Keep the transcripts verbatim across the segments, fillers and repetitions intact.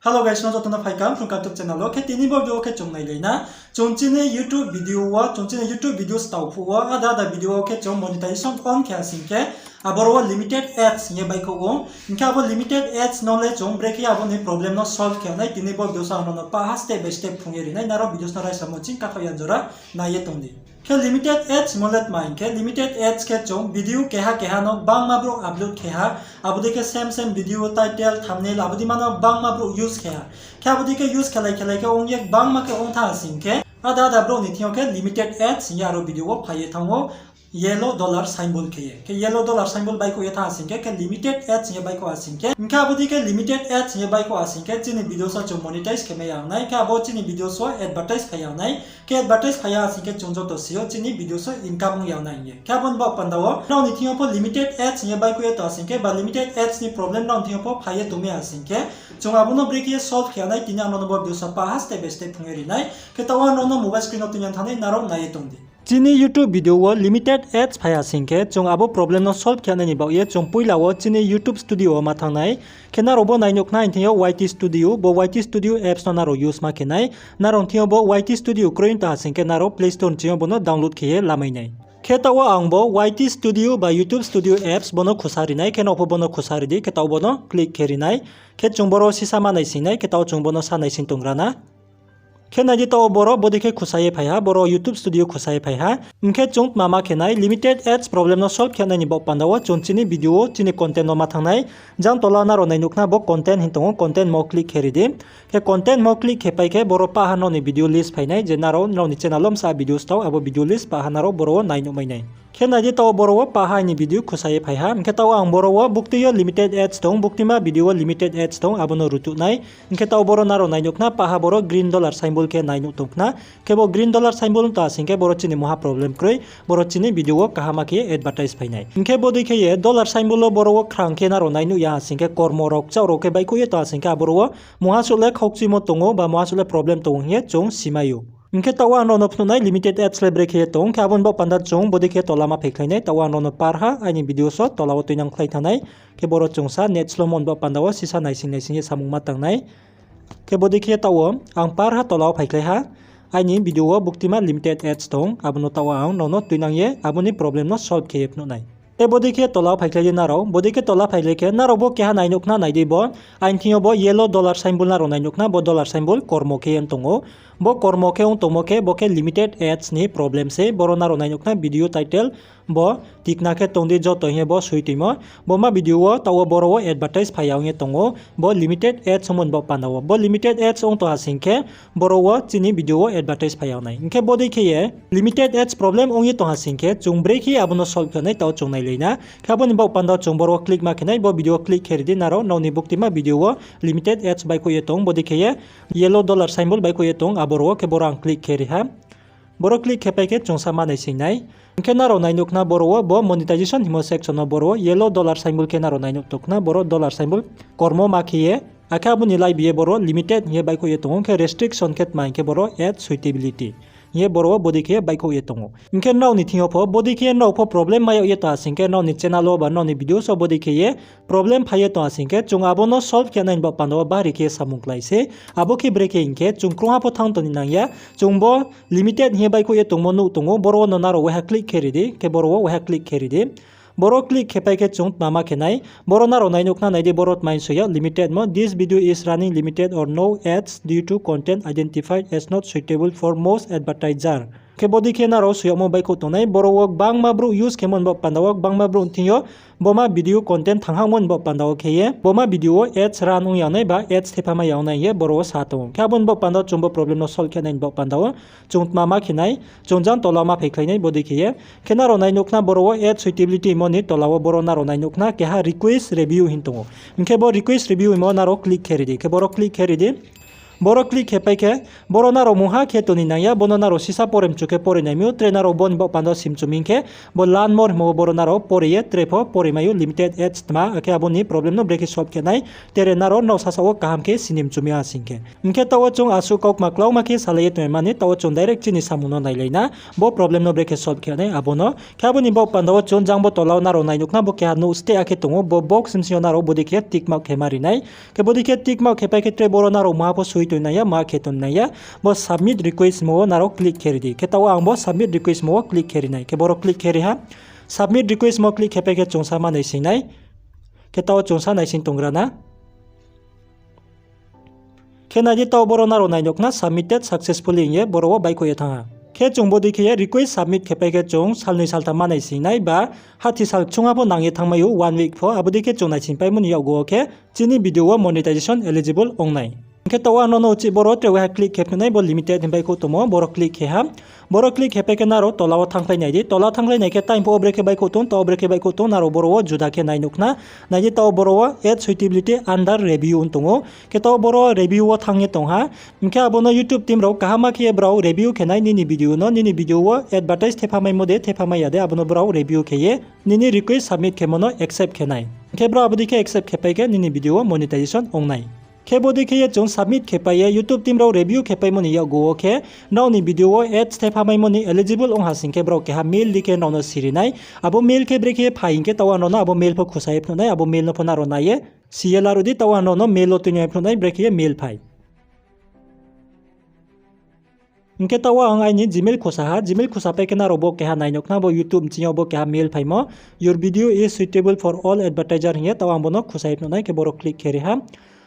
Hello guys, no joto no phaikam Phrung Kha YouTube channel wo. Khe tini bo video wo khe chung nailai na. Chung chini YouTube video wo, chung chini YouTube video stao phuh wo, ada ada video wo khe chung monetization on khe ha sing khe, aboro wo limited ads hing ye baihkhouh ou. Hing khe abo limited ads no le chung brekhe abo ni problem no solve khe nai, tini bo video wo ang nrao no paha step by step phrung ye ri nai, nrao videos no raisa mo ching kathaoh ya jora nai ye tong di. Khe limited ads hingmo le tma hing khe, limited ads khe chung video keha keha no bangma brouh upload khe ha, abo dei khe same same video title, thumbnail, abo dei ma no bangma brouh use khe ha. Khe abo dei khe use khelai khelai khe ong ye bangma khe ong thanng ha sing khe, ada ada brouh ni thing yo khe limited ads hing ye aro video wo phai ye thanng ou, yellow dollar symbol khe ye. Khe yellow dollar symbol baihkhouh ye thanng ha sing khe, khe limited ads hing ye baihkhouh ha sing khe. Hing khe abo dei khe limited ads hing ye baihkhouh ha sing khe, chini videos wo chung monetize khe mai ya nai. Khe abo chini videos wo advertise phai ya nai. Khe advertise phai ya ha sing khe chung joto si ou chini videos wo income ong ya nai hing ye. Khe abo ni baoh panda wo nrao ni thing yo pho limited ads hing ye baihkhouh ye tong ha sing khe, ba limited ads ni problem nrao ni thing yo pho phai ye tongmai ha sing khe, chung abo no brekhe ye solve khe nai, tini ang nrao no bo video wo paha step by step phrung ye ri nai. Khe taoh wo ang nrao no mobile screen no tuinang thanng nai, nrao nai ye tong di. Chini YouTube video wo limited ads phai ha sing khe, chung abo problem no solve khe nai ni baoh ye chung poila wo chini YouTube Studio wo ma thanng nai. Khe nrao bo nai nuh khna, aini thing yo Y T Studio, bo Y T Studio apps no nrao use ma khe nai. Nrao thing yo bo Y T Studio kroi tong ha sing khe, nrao Play Store ni thing yo bo no download khe ye lamai nai. Khe taoh wo ang bo Y T Studio ba YouTube Studio apps bo no khusa ri nai, khe nrao pho bo no khusa ri di, khe taoh bo no click khe ri nai. Khe chung boro sisa ma naising nai, khe taoh chung bo no sa naising tong gra na. Khe nai di, taoh wo boro bodei khe khusa ye phai ha, boro YouTube Studio khusa ye phai ha. Hing khe chung tma ma khe nai, limited ads problem no solve khe nai ni baoh panda wo chung chini video wo chini content no ma thanng nai. Jang tola nrao nai nuh khna bo content hing tong ou, content mo click khe ri di. Khe content mo click khe pai khe boro paha nrao ni video list phai nai, je nrao nrao ni channel wo bsa video stao, abo video list paha nrao boro wo nai nuh mai nai. Khe nai di, taoh wo boro wo paha aini video khusa ye phai ha. Hing khe taoh wo ang boro wo buktui yo limited ads tong, buktuima video wo limited ads tong, abo no rutuh nai. Hing khe taoh wo boro nrao nai nuh khna, paha boro green dollar symbol khe nai nuh tong khna. Khe bo green dollar symbol tong ha sing khe boro chini mungha problem kroi, boro chini video wo kaham khe advertise phai nai. Hing khe bodei khe ye dollar symbol wo boro wo khrang khe nrao nai nuh ya ha sing khe, kormo rao kchaoh rao khe baihkhouh ye tong ha sing khe, aboro wo mungha suh le khaukchuimo tong ou ba mungha suh le problem tong ou hing ye chung si mai ou. Hing khe taoh wo ang nrao no phnuh nai limited ads le brekhe ye tong, khe abo ni baoh panda chung bodei khe tola ma phaikhlai nai, taoh wo ang nrao no par ha aini video so tola wo tuinang khlai thanng nai. Khe boro chung sa net slow mo ni baoh panda wo sisa naising naising ye samung ma tang nai. Khe bodei khe taoh wo ang par ha tola wo phaikhlai ha. Aini video wo buktuima limited ads tong, abo no taoh wo ang nrao no tuinang ye abo ni problem no solve khe ye phnuh nai. Khe bodei khe tola wo phaikhlai di nrao, bodei khe tola phaikhlai khe nrao bo keha nai nuh khna, nai di bo. Aini thing yo bo yellow dollar symbol nrao nai nuh khna, bo dollar symbol kormo khe ong tong ou. Bo kormo khe ong tongmo khe bo khe limited ads ni problem se, boro nrao nai nuh khna video title bo tikna khe tong di joto hing ye bo soi toimo. Bo ma video wo taoh wo boro wo advertise phai ya ong ye tong ou, bo limited ads ongmo ni baoh panda wo. Bo limited ads ong tong ha sing khe boro wo chini video wo advertise phai ya nai. Hing khe bodei khe ye limited ads problem ong ye tong ha sing khe chung brekhe abo no solve khe nai, taoh chung nailai na. Khe abo ni baoh panda wo chung boro wo click ma khe nai, bo video wo click khe ri di nrao, nrao ni buktuima video wo limited ads baihkhouh ye tong, bodei khe ye yellow dollar symbol baihkhouh ye tong, aboro wo khe boro ang click khe ri ha. Boro click khe pai khe chung sa ma naising nai. Hing khe nrao nai nuh khna boro wo bo monetization hingmo section no boro wo yellow dollar symbol khe nrao nai nuh tong khna, boro dollar symbol kormo ma khe ye. Akhe abo ni lai bi ye boro limited hing ye baihkhouh ye tong ou, khe restriction khe tma hing khe boro ad suitability hing ye boro wo bodei khe baihkhouh ye tong ou. Hing khe nrao ni thing yo pho bodei khe nrao pho problem mai yag ye tong ha sing khe, nrao ni channel wo ba nrao ni video so bodei khe ye problem phai ye tong ha sing khe, chung abo no solve khe nai ni baoh panda wo bari khe samung klái se. Abo khe brekhe hing khe chung krungha pho thanng tong ni nang ya, chung bo limited hing ye baihkhouh ye tongmo nuh tong ou, boro wo no nrao waiha click khe ri di, khe boro wo waiha click khe ri di. Boro click khe pai khe chung tma ma khe nai, boro nrao nai nuh khna, nai di boro tma hing soi ya limited mo, this video is running limited or no ads due to content identified as not suitable for most advertiser. Khe bodei khe nrao soi yagmo baihkhouh tong nai, boro wo gbangma brouh use khemo ni baoh panda wo, gbangma brouh ni thing yo bo ma video content thanng hangmo ni baoh panda wo khe ye bo ma video wo ads run ong ya nai ba ads thepha mai ya nai hing ye boro wo sa tong ou. Khe abo ni baoh panda wo chung bo problem no solve khe nai ni baoh panda wo chung tma ma khe nai, chung jang tola wo ma phaikhlai nai bodei khe ye. Khe nrao nai nuh khna boro wo ad suitability hingmo ni tola wo boro nrao nai nuh khna keha request review hing tong ou. Hing khe bo request review hingmo nrao click khe ri di, khe boro click khe ri di. Boro click khe pai khe, boro nrao mungha khe tong ni nang ya, bo no nrao sisa pore mchu khe pore nai mi ou, tre nrao bo ni baoh panda wo sim chu mi hing khe, bo learn more hingmo wo boro nrao pore ye tre pho pore mai ou, limited ads tma, akhe abo ni problem no brekhe solve khe nai, tre nrao nrao sasaoh wo kaham khe sini mchu mi ha sing khe. Hing khe taoh wo chung asuh kaukma klauma khe salai ye tongmani, taoh wo chung direct chini samung no nailai na, bo problem no brekhe solve khe nai abo no. Khe abo ni baoh panda wo chung jang bo tola wo nrao nai nuh khna bo keha nouh steh akhe tong ou, bo box bsing yo nrao bodei khe tick mark khe ma ri nai. Khe bodei khe tick mark khe pai khe tre boro nrao mungha pho soi tong nang ya, mungha khe tong nang ya. Bo submit request mo wo nrao click khe ri di. Khe taoh wo ang bo submit request mo wo click khe ri nai. Khe boro click khe ri ha. Submit request mo click khe pai khe chung sa ma naising nai. Khe taoh wo chung sa naising tonggra na. Khe nai di, taoh boro nrao nai nuh khna submitted successfully hing ye boro wo baihkhouh ye thanng ha. Khe chung bodei khe ye request submit khe pai khe chung salnoi saltham ma naising nai ba hathi sal kchungha pho nang ye thanngmai ou, one week pho. Abo dei khe chung naisingpaimo ni yakgu wo khe chini video wo monetization eligible ong nai. Hing khe taoh wo ang nrao no uchih boro tre waiha click khe phnuh nai, bo limited hing baihkhouh tongmo, boro click khe ha. Boro click khe pai khe nrao tola wo thanngkhlai nai di. Tola thanngkhlai nai khe time pho wo brekhe baihkhouh tong, taoh wo brekhe baihkhouh tong, nrao boro wo juda khe nai nuh khna. Nai di, taoh boro wo ad suitability under review ong tong ou. Khe taoh boro review wo thanng ye tong ha. Hing khe abo no YouTube team rao kaham khe ye brao review khe nai nini video no, nini video wo advertise thephamaimo de thephama ya de, abo no brao review khe ye nini request submit khemo no accept khe nai. Hing khe brao abo dei khe accept khe pai khe nini video wo monetization ong nai. Khe bodei khe ye chung submit khe pai ye YouTube team rao review khe paimo ni yakgu wo khe nrao ni video wo ads thephamaimo ni eligible ong ha sing khe brao keha mail dei khe nrao no siri nai. Abo mail khe brekhe ye phai hing khe taoh wo ang nrao no abo mail pho khusa ye phnuh nai, abo mail no pho nrao nai ye si ye laruh di, taoh wo ang nrao no mail wo tuinai phnuh nai brekhe ye mail phai. Hing khe taoh wo ang aini Gmail khusa ha, Gmail khusa pai khe nrao bo keha nai nuh khna bo YouTube bsing yo bo keha mail phaimo, Your video is suitable for all advertiser hing ye, taoh wo ang bo no khusa ye phnuh nai, khe boro click khe ri ha.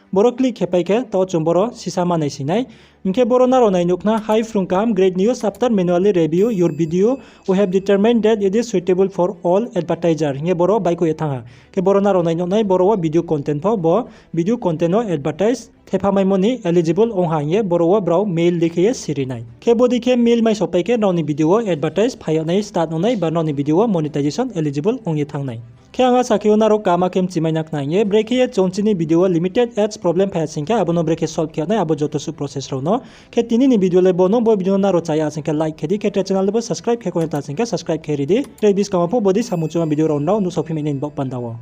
Boro click khe pai khe taoh wo chung boro sisa ma naising nai. Hing khe boro nrao nai nuh khna, Hi phrung kaham, great news, after manually review your video, we have determined that it is suitable for all advertiser hing ye boro baihkhouh ye thanng ha. Khe boro nrao nai nuh nai, boro wo video content pho, bo video content wo advertise thephamaimo ni eligible ong ha hing ye boro wo brao mail dei khe ye siri nai. Khe bodei khe mail mai sopai khe nrao ni video wo advertise phai yag nai, start ong nai ba nrao ni video wo monetization eligible ong ye thanng nai. Khe ang asa khe ou nrao kaham khe mchimai na khna hing ye, brekhe ye chung chini video wo limited ads problem phai ha sing khe abo no brekhe solve khe nai, abo joto suh process rao no. Khe tini ni video le bo no, bo video no nrao chaya sing khe like khe di, khe tre channel le bo subscribe khe koi ta sing khe subscribe khe ri di. Tre buskang wo pho bodei samung chuma video rao nrao nuhsao phi mai nai ni baoh panda wo.